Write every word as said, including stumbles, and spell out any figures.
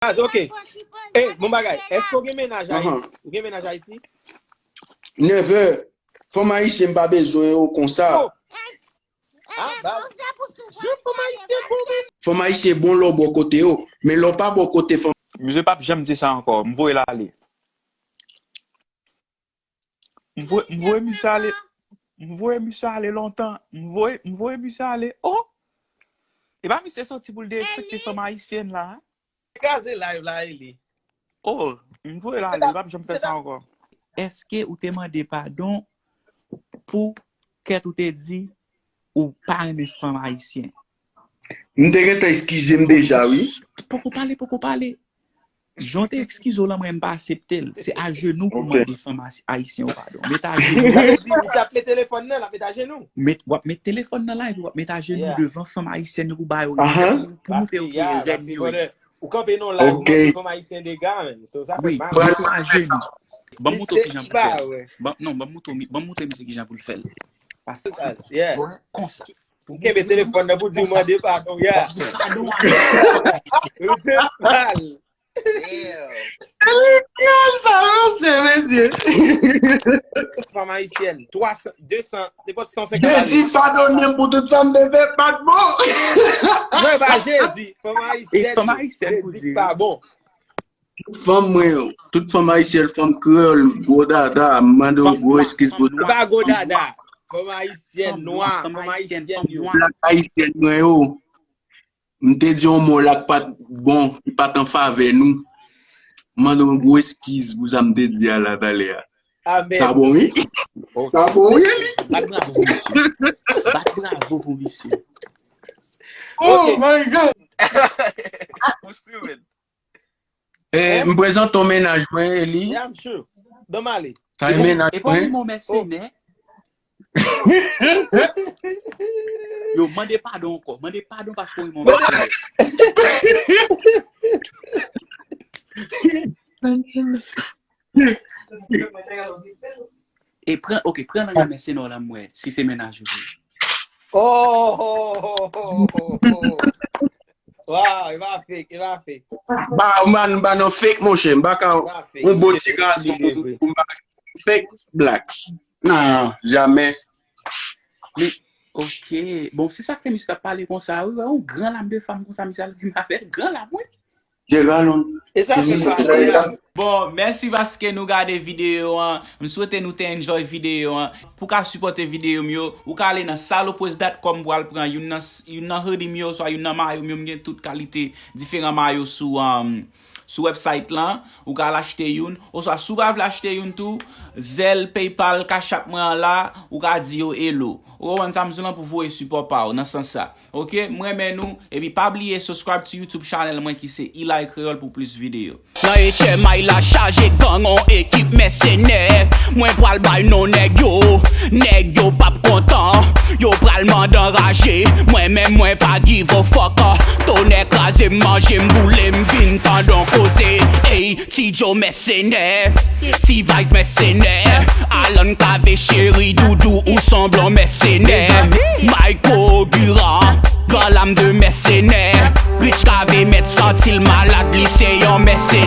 Baz, ok. Ey, bon bagay. Èske w gen mennaj Ayiti? Ou gen mennaj Ayiti? Never. Fanm ayisyen m pa bezwen yo konsa. Ah, baz. Jan fanm ayisyen bon, men. Fanm ayisyen bon lè w bò kote yo. Men lè w pa bò kote fanm. Misye p ap janm di sa ankò. M voye l ale. M voye, m voye misye ale. M voye misye ale lontan. M voye, m voye misye ale. Oh! E pa misye soti pou l derespekte fanm ayisyèn la. Kraze live la, Eli. Oh, m voye l ale. Li p ap janm fè sa ankò. Èske ou te mande padon pou kèt ou te di ou pa renmen fanm ayisyen? M te gentan eskize m deja, wi. Poko pale, poko pale. Jan w te eskize w lan, mwen, m pa aksepte l. Se ajenou pou Ok. Mande fanm asi- ayisyen yo padon. Met ajenou. Sa vle di, misye ap met telefòn nan, l ap met ajenou. Met, w ap met telefòn nan la epi w ap met ajenou Yeah. devan fanm ayisyèn yo pou ba yo Aha. Respè, pou, pou montre yo Paske, ki ya, rèd paske, yo ye. Brother, ou kanpe nan live, ou Ok. mande fanm ayisyen dega, men. So, sa fè Wi, mal. met yon ajenou. Ban m montre w Misye kijan pou l ba, fè l. Wè. Ban, non, ban m montre w, ban m montre misye kijan pou l fè l. Pase Baz, yeah. Wè, konsa. Ou kenbe telefòn nan pou di w mande padon, ya. Padon. Ou te mal. Kriminèl sa, mesye, mesye. Fanm ayisyèn, twa san, de san, se te pa san senkant ane. Jezi padone m pou tout sa m te fè, pa t bon. Mwen ba Jezi, fanm E ayisyèn, fanm ayisyèn pou Jezi di. Pa bon. Fanm mwen yo, tout fanm ayisyèn, fanm kreyòl, gwo dada, m mande yo gwo eskiz pou Li pa gwo dada. Fanm ayisyèn, nwa, Fanm fanm ayisyèn, ayisyèn fanm yo. nwa. Ayisyèn mwen yo. M te di yon mo la k pa t bon, ki pa t an favè nou. M mande yon gwo eskiz pou sa m te di a la talè a. Amen. Sa bon, wi. Sa bon, wi, Eli. Bat bravo pou misye. Bat bravo pou misye. Oh my God. Ou sou, man. Eh, m prezante w mennaj mwen, Eli. Yeah, I'm sure. Ban m ale. Sa e mennaj E pa mwen. Yon mèsenè. Yo, mande padon ankò. Mande padon paske w yon mèsenè. E pran, ok, pran nan mèsenè w lan m wè si se mennaj ou vre. Oh, oh, oh, oh, oh, oh. Wow, e pa fake, e pa fake. Ba, man, ba nan fake, monchè. M pa ka E pa fake. yon bon Se ti gason fake li ye vre. Pou m pa fake black. Non, jamè. Men, ok. Bon, se sa k fè misye ap pale konsa, wi. Wè, yon gran lam de fanm konsa, misye al menm avè l. Gran lam, wi. Jegalon. E sa fè m pa fake. Bon, mèsi paske nou gade videyo an. M swete nou te enjoy videyo an. Pou ka sipòte videyo m yo, ou ka ale nan saloprez dot com pou al pran youn nan, youn nan hoodie m yo, swa youn nan mayo m yo. M gen tout kalite diferan mayo sou, um, sou website lan. Ou ka al achte youn. Oswa si w pa vle achte youn tou, Zelle, PayPal, Cash App mwen an la, ou ka di yo hello. Ou konprann sa m di w lan pou voye sipò pa w nan sans sa. Ok, m renmen nou. Epi pa bliye subscribe to YouTube channel mwen ki se Eli Kreyòl pou plis videyo. Nan H M I la chaje gang, on ekip mèsenè. Mwen pral bay non nèg yo. Nèg yo p ap kontan. Yo pral mande anraje. Mwen menm mwen pa give a fuck. Tonè kraze m, manje m, boule m, vin tande yon koze. Ey, Ti Joe mèsenè. T-Vice mèsenè. Alan Cavé cheri doudou ou sanble yon mèsenè. Michael Gura, gran lam de mèsenè. Rich Cavé mèt santi l malad, li se yon mèsenè.